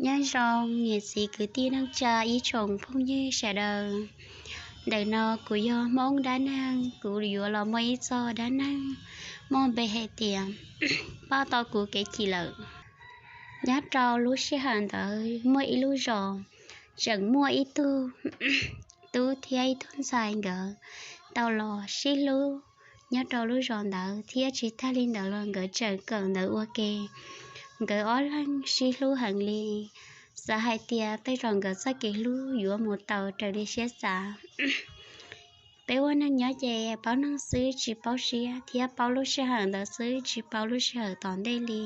Nyob zoo niam txiv kwv tij neej tsa ib tsoom phooj ywg sawv daws. Ntawm no kuv yog Hmoob dab neeg, kuv yuav los muaj ib txog dab neeg muaj npe hais tias pab tau kuv kev chim lawm. Nyob rau lub sij hawm ntawd muaj ib lub zos tseem muaj ib tug tub thiab ib tug ntxhais nkawd tau los sib hlub nyob rau lub zos ntawd, thiab tsis tag li ntawd los nkawd tseem kawm ntawv ua ke. Nkawd ob leeg sib hlub heev li, xav hais tias tej zaum nkawd txoj kev hlub yuav mus tau raws li siab xav. Peb ua neeg nyob ces paub neeg xwb tsis paub siab, thiab paub lub sij hawm ntawd xwb tsis paub lub sij hawm tom ntej li,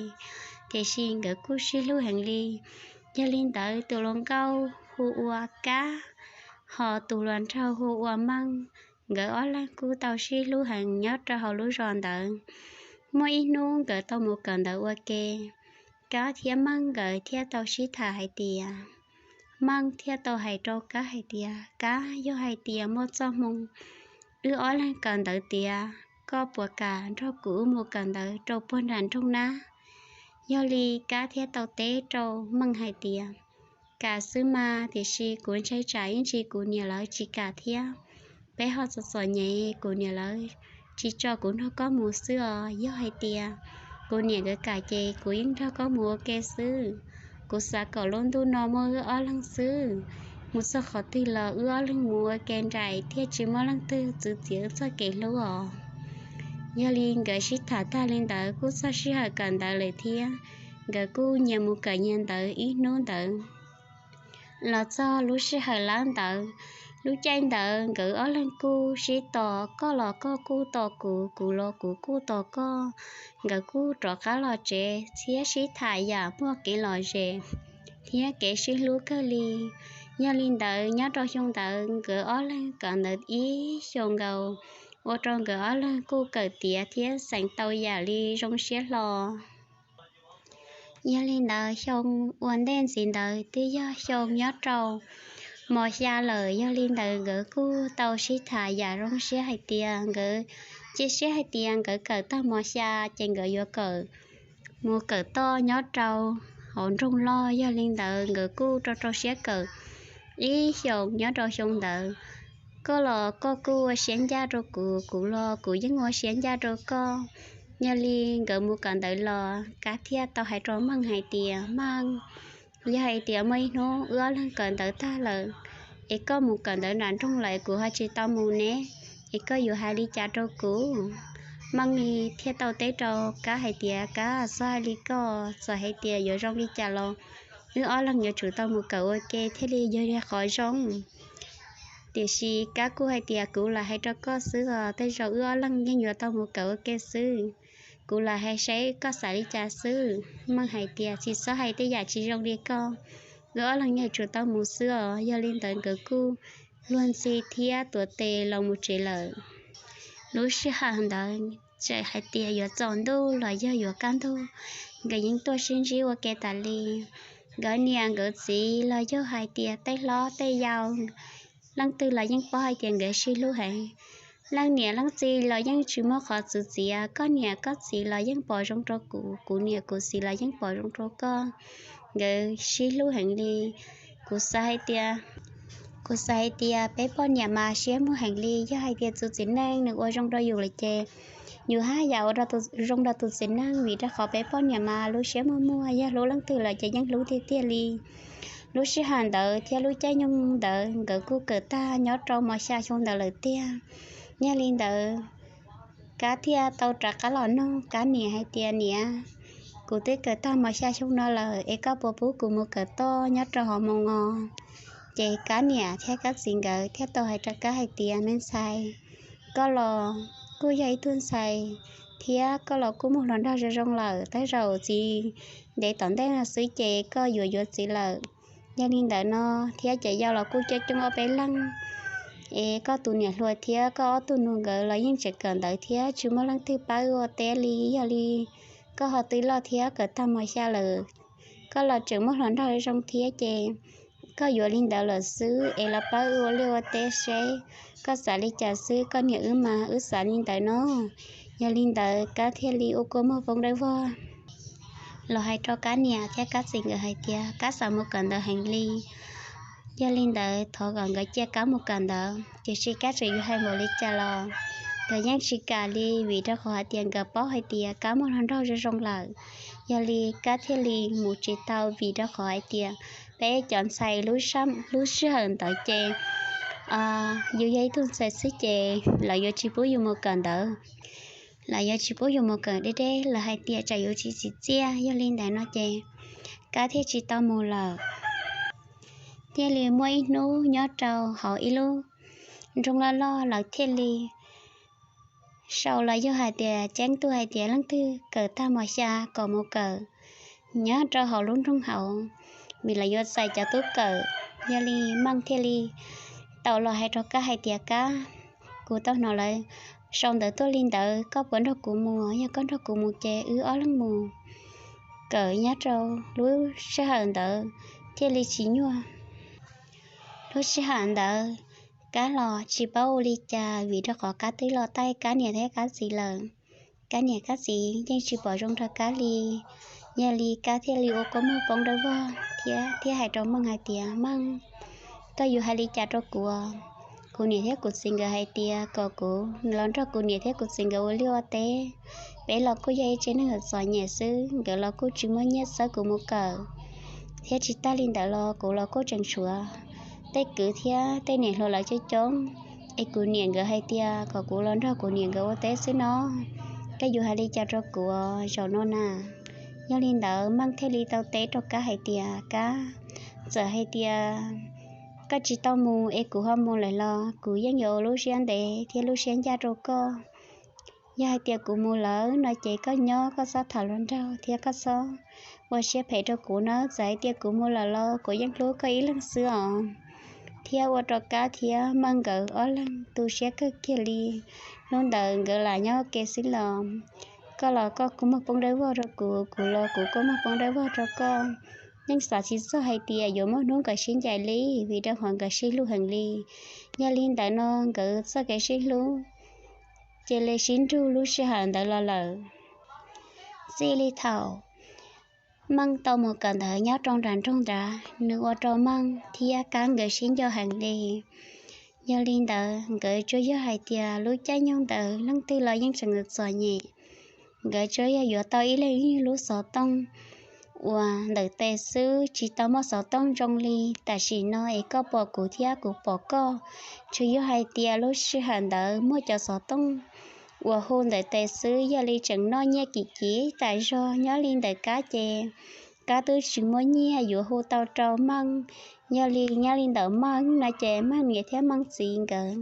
tiam sis nkawd kuj sib hlub heev li. Yog li ntawd tus hluas nkauj hu ua Kab, ho tus hluas nraug hu ua Meej. Nkawd ob leeg kuj tau sib hlub heev nyob rau hauv lub zos ntawd. Muaj ib hnub nkawd tau mus kawm ntawv ua ke, Kab thiab Meej nkawd thiaj tau sib tham hais tias, Meej thiaj tau hais rau Kab hais tias, Kab, yog hais tias muaj txoj hmoo wb ob leeg kawm ntawv tiav, koj puas kam nrog kuv wb mus kawm ntawv rau puag nram nroog na? Yog li Kab thiaj tau teb rau Meej hais tias, Kam xwb mas, tiam sis kuv ntshai tsam ib ntsis kuv niam lawv tsis kam thiab. Peb ho txom txom nyem, kuv niam lawv tsis tso kuv nrog koj mus xwb os. Yog hais tias kuv niam nkawd kam ces kuv yeej nrog koj mus ua ke xwb. Kuv xav kom lub ntuj no muaj wb ob leeg xwb, mus txog qhov twg los wb ob leeg mus ua ke nraim thiaj tsis muaj leej twg txwv txiav wb txoj kev hlub os. Yog li nkawd sib tham tag li ntawd kuj txog sij hawm kawm ntawv lawm thiab, nkawd kuj nyias mus kawm nyias ntawv ib hnub ntawd. Los txog lub sij hawm lab ntawd, lub caij ntawd nkawd ob leeg kuj sib tos, koj los koj kuj tos kuv, kuv los kuv kuj tos koj. Nkawd kuj rov qab los tsev thiab sib tham yam muaj kev lom zem thiab kev sib hlub kawg li. Yog li ntawd nyob rau xyoo ntawd nkawd ob leeg kawm ntawv ib xyoos nkaus, ua rau nkawd ob leeg kuj kawm tiav thiab xeem tau yam li zoo siab hlo. Yog li ntawd xyoo ua ntej ntxiv ntawd twb yog xyoo nyob rau mos xya lawm, yog li ntawd nkawd kuj tau sib tham yam zoo siab hais tias nkawd cia siab hais tias nkawd kawm tag mos xya ces nkawd yuav kawm mus kawm toj nyob rau hauv nroog loj. Yog li ntawd nkawd kuj rau rau siab kawm ib xyoos nyob rau xyoo ntawd. Koj los koj kuj ua siab ncaj rau kuv, kuv los kuv yeej ua siab ncaj rau koj. Yog li nkawd mus kawm ntawv los Kab thiaj tau hais rau Meej hais tias, Meej, yog hais tias muaj ib hnub wb ob leeg kawm ntawv tag lawm es koj mus kawm ntawv nram nroog lawm kuv ho tsis tau mus ne, es koj yuav hais li cas rau kuv? Meej li thiaj tau teb rau Kab hais tias, Kab, txhob hais li koj, txawm hais tias yuav zoo li cas los wb ob leeg yuav tsum tau mus kawm ua ke thiaj li yog qhov zoo. Tiam sis Kab kuj hais tias, Kuv lam hais rau koj xwb os, tej zaum wb ob leeg yeej yuav tau mus kawm ua ke xwb. Kuv lam hais saib koj xav li cas xwb. Meej hais tias, Tsis txhob hais tej yam tsis zoo li koj, wb ob leeg yeej yuav tsum tau mus xwb os. Yog li ntawd nkawd kuj luag ntxhi thiab tuav tes los mus tsev lawm. Lub sij hawm ntawd txawm hais tias yuav tsaus ntuj los yog yuav kaj ntug, nkawd yeej tuaj sib ntsib ua ke tas li. Nkawd niam nkawd txiv los yog hais tias tej hlob tej yau, leej twg los yeej paub hais tias nkawd sib hlub heev. Leej niam leej txiv los yeej tsis muaj qhov txwv txiav, koj niam koj txiv los yeej pom zoo rau kuv, kuv niam kuv txiv los yeej pom zoo rau koj. Nkawd sib hlub heev li. Kuv xav hais tias, kuv xav hais tias peb poj niam mas siab muag heev li, yog hais tias tus txiv neej nws ua zoo rau yus lawm ces yus haj yam ua zoo rau tus txiv neej, vim rau qhov peb poj niam mas lub siab muag muag, yog hlub leej twg lawm ces yeej hlub tiag tiag li. Lub sij hawm ntawd thiab lub caij nyoog ntawd nkawd kuj kawm tag nyob rau mos xya xyoo ntawd lawm tiag. Yog li ntawd Kab thiaj tau rov qab los nug Kab niam hais tias, Niam, kuv twb kawm tag mos xya xyoo no lawm es koj puas pub kuv mus kawm toj nyob rau hauv moos os? Ces Kab niam thiab Kab txiv nkawd thiaj tau hais rau Kab hais tias, Me ntxhais, koj los kuj yog ib tug ntxhais thiab koj los kuj muaj hluas nraug zoo zoo lawm, tej zaum tsis ntev tom ntej no xwb ces koj yuav yuav txiv lawm. Yog li ntawd no thiab cov yau los kuj coob coob ob peb leeg, es koj tus niam hluas thiab koj ob tug nus nkawd los yeej tseem kawm ntawv thiab tsis muaj leej twg pab wb ua teb li. Yog li koj ho twb loj thiab kawm tag mos xya lawm, koj los tseem muaj hluas nraug zoo thiab ces koj yuav li ntawd lawm xwb es los pab wb ua liaj ua teb seb koj xav li cas xwb, koj niam wb mas wb xav li ntawd no. Yog li ntawd Kab thiaj li ua kua muag poob dawb vog los hais rau Kab niam thiab Kab txiv nkawd hais tias Kab xav mus kawm ntawv heev li. Yog li ntawd thov kom nkawd cia Kab mus kawm ntawv, tiam sis Kab tseem yuav hais npaum li cas los nkawd yeej tsis kam li, vim rau qhov hais tias nkawd paub hais tias Kab muaj hluas nraug zoo zoo lawm. Yog li Kab thiaj li mus tsis tau, vim rau qhov hais tias peb cov ntxhais lub sij hawm ntawd ces yus yog ib tug ntxhais xwb ces lawv yuav tsis pub yus mus kawm ntawv. Lawv yuav tsis pub yus mus kawm deb deb, lawv hais tias tsam yus tsis txim txiaj. Yog li ntawd no ces Kab thiaj tsis tau mus lawm. Thiaj li muaj ib hnub nyob rau hauv ib lub nroog loj loj, lawv thiaj li sau los yog hais tias ceeb tuaj hais tias leej twg kawm tag mos xya kom mus kawm nyob rau hauv lub nroog hauv, vim lawv yuav txais cov tub kawm. Yog li Meej thiaj li tau los hais rau Kab hais tias Kab, kuv tau hnov lawv sau ntawv tuaj li ntawd, koj puas nrog kuv mus? Yog koj nrog kuv mus ces wb ob leeg mus kawm. Nyob rau lub sij hawm ntawd thiaj li tsis nyuaj. Lub sij hawm ntawd Kab los tsis paub ua li cas, vim rau qhov Kab twb los taij Kab niam thiab Kab txiv lawm. Kab niam Kab txiv yeej tsis pom zoo rau Kab li. Yog li Kab thiaj li ua kua muag poob dawb vog thiab thiaj hais rau Meej hais tias Meej, koj yuav hais li cas rau kuv? Kuv niam thiab kuv txiv nkawd hais tias kom kuv los nrog kuv niam thiab kuv txiv nkawd ua liaj ua teb. Peb los kuj yog ib tsev neeg txom nyem xwb, nkawd los kuj tsis muaj nyiaj txawb kuv mus kawm, thiab tsis tag li ntawd los kuv los kuj tseem tshuav tej kwv thiab tej niam hluas lawv coob coob, es kuv niam nkawd hais tias kom kuv los nrog kuv niam nkawd ua teb xwb no. Koj yuav hais li cas rau kuv zaum no na? Yog li ntawd Meej thiaj li tau teb rau Kab hais tias Kab, txawm hais tias koj tsis tau mus es kuv ho mus lawm los kuv yeej yuav ua lub siab ntev thiab lub siab ncaj rau koj. Yog hais tias kuv mus lawm no ces koj nyob koj txhob tham hluas nraug thiab koj txhob ua siab phem rau kuv na. Txawm hais tias kuv mus lawm los kuv yeej hlub koj ib leeg xwb os. Thiab ua rau Kab thiab Meej nkawd ob leeg tu siab kawg kiag li. Hnub ntawd nkawd lam nyob ua ke xwb los koj los koj kua muag poob dawb vog rau kuv, kuv los kuv kua muag poob dawb vog rau koj. Yeej xav tsis txog hais tias yuav muaj hnub nkawd sib ncaim li, vim rau qhov nkawd sib hlub heev li. Yog li ntawd no nkawd txoj kev sib hlub cia li sib nrug lub sij hawm ntawd los lawm. Txij li thaum Meej tau mus kawm ntawv nyob rau nram nroog nrad, nws ua rau Meej thiab Kab nkawd sib nco heev li. Yog li ntawd nkawd tsuas yog hais tias lub caij nyoog ntawd leej twg los yeej tseem txom nyem. Nkawd tsuas yog yuav tau ib leeg ib lub xov tooj uas ntawm tes xwb, tsis tau muaj xov tooj zoo li tam sim no es koj pom kuv thiab kuv pom koj. Tsuas yog hais tias lub sij hawm ntawd muaj cov xov tooj uas hu ntawm tes xwb, yog li tseem noj nyiaj kim kiv tas zog. Nyob li ntawm Kab ces Kab twb tsis muaj nyiaj yuav hu tau rau Meej. Yog li nyob li ntawm Meej no ces Meej niam thiab Meej txiv nkawd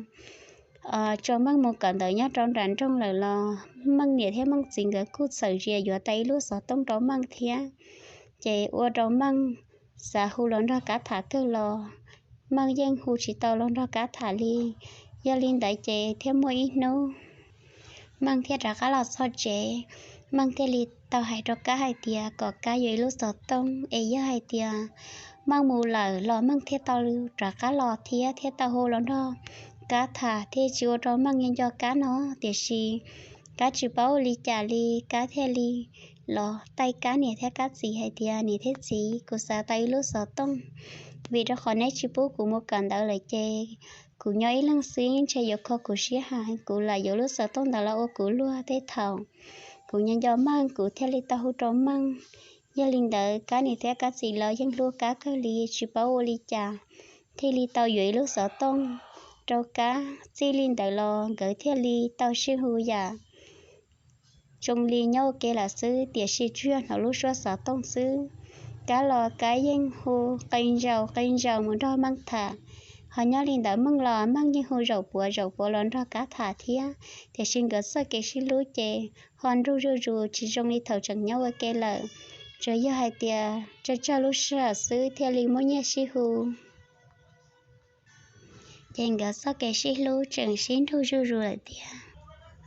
tso Meej mus kawm ntawv nyob rau nram nroog lawm los Meej niam thiab Meej txiv nkawd kuj txawm zia yuav tau ib lub xov tooj rau Meej thiab. Ces ua rau Meej xav hu los nrog Kab tham kawg los Meej yeej hu tsis tau los nrog Kab tham li. Yog li ntawd ces thiaj muaj ib hnub Meej thiaj rov qab los txog tsev. Meej thiaj li tau hais rau Kab hais tias kom Kab yuav ib lub xov tooj, es yog hais tias Meej mus lawm los Meej thiaj tau rov qab los thiab thiaj tau hu los nrog Kab tham, thiaj tsis ua rau Meej nco Kab no. Tiam sis Kab tsis paub ua li cas li, Kab thiaj li los taij Kab niam thiab Kab txiv hais tias, Niam thiab txiv, kuv xav tau ib lub xov tooj, vim rau qhov neb tsis pub kuv mus kawm ntawv lawm ces kuv nyob ib leeg xwb ntshe yuav kho kuv siab heev. Kuv lam yuav lub xov tooj ntawd los ua kuv luag tej thaum kuv nco nco Meej, kuv thiaj li tau hu rau Meej. Yog li ntawd Kab niam thiab Kab txiv lawv yeej hlub Kab kawg li, tsis paub ua li cas thiaj li tau yuav ib lub xov tooj rau Kab. Txij li ntawd los nkawd thiaj li tau sib hu yam zoo li nyob ua ke lawm xwb, tiam sis tsuas yog hnov lub suab xov tooj xwb. Kab los Kab yeej hu qee zaus qee zaus mus nrog Meej tham. Ho nyob li ntawd Meej los Meej yeej hu zaum puav zaum puav los nrog Kab tham thiab, tiam sis nkawd txoj kev sib hlub ces ho nrug zuj zus tsis zoo li thaum tseem nyob ua ke lawm. Tsuas yog hais tias tsawg tsawg lub sij hawm xwb thiaj li muaj nyiaj sib hu. Ces nkawd txoj kev sib hlub tseem sib nrug zuj zus lawm thiab.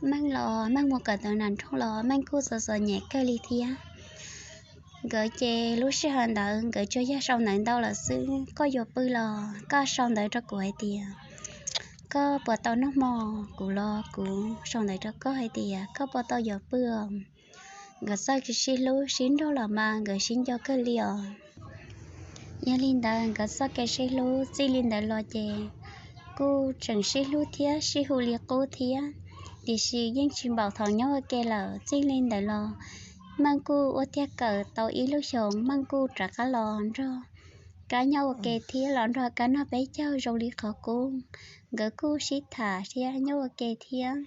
Meej los Meej mus kawm ntawv nram nroog los Meej kuj txom txom nyem kawg li thiab. Nkawd ces lub sij hawm ntawd nkawd tsuas yog sau ntawv ntau lawm xwb. Koj yuav pw los koj sau ntawv rau kuv hais tias, Koj puas tau noj hmo? Kuv los kuv sau ntawv rau koj hais tias, Koj puas tau yuav pw os? Nkawd txoj kev sib hlub sib nrug los mas nkawd sib nco kawg li os. Yog li ntawd nkawd txoj kev sib hlub txij li ntawd los ces kuj tseem sib hlub thiab sib hu li qub thiab, tiam sis yeej tsis npaum thaum nyob ua ke lawm. Txij li ntawd los Meej kuj ua tiag kawm tau ib lub xyoos, Meej kuj rov qab los nrog Kab nyob ua ke thiab los nrog Kab noj peb caug zoo li qhov qub. Nkawd kuj sib tham thiab nyob ua ke thiab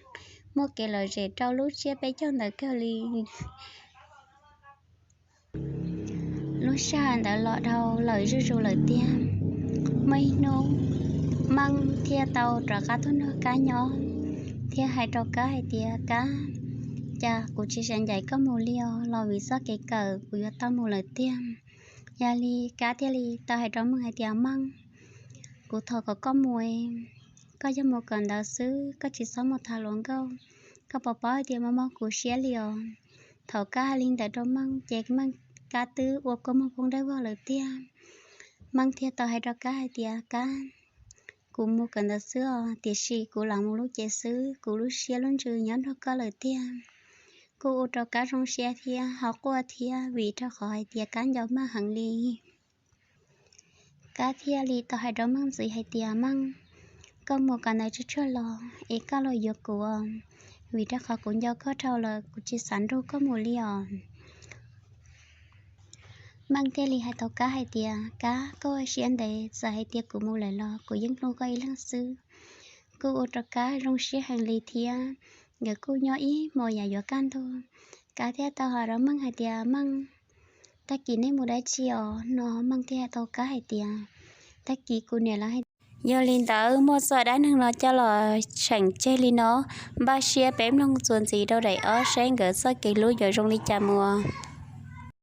muaj kev lom zem rau lub tsiab peb caug ntawd kawg li. Lub sij hawm ntawd los dhau lawm zuj zus lawm tiag. Muaj ib hnub Meej thiaj tau rov qab tuaj nrog Kab nyob thiab hais rau Kab hais tias, Kab, cas kuv tsis xav ncaim koj mus li os, los vim txoj kev kawm kuv yuav tau mus lawm tiag. Yog li Kab thiaj li tau hais rau Meej hais tias, Meej, kuv thov kom koj mus, koj yog mus kawm ntawv xwb, koj tsis txhob mus tham hluas nkauj. Koj puas paub hais tias mob mob kuv siab li os. Thaum Kab hais li ntawd rau Meej ces Meej, Kab twb ua kua muag poob dawb vog lawm tiag. Meej thiaj tau hais rau Kab hais tias, Kab, kuv mus kawm ntawv xwb os, tiam sis kuv lam mus lub cev xwb, kuv lub siab lub ntsws nyob nrog koj lawm tiag. Kuj ua rau Kab zoo siab thiab ho quaj thiab vim rau qhov hais tias Kab nco Meej heev li. Kab thiaj li tau hais rau Meej ntxiv hais tias, Meej, koj mus kawm ntawv tsuag tsuag los es koj los yuav kuv, vim rau qhov kuv nco koj dhau lawm, kuv tsis xav nrug koj mus li os. Meej thiaj li hais tau Kab hais tias, Kab, koj ua siab ntev, txawm hais tias kuv mus lawm los kuv yeej hlub koj ib leeg xwb. Kuj ua rau Kab zoo siab heev li thiab. Nkawd kuj nyob ib hmos yam yuav kaj ntug, Kab thiaj tau hais rau Meej hais tias, Meej, tag kis nej mus dab tsi os? No Meej thiaj tau Kab hais tias, tag kis kuv niam lawv hais tias. Yog li ntawd muaj txoj dab neeg no coj los tseem tseg li no, npaj siab peb mloog txuas ntxiv rau daim ob seb nkawd txoj kev hlub yuav zoo li cas mus.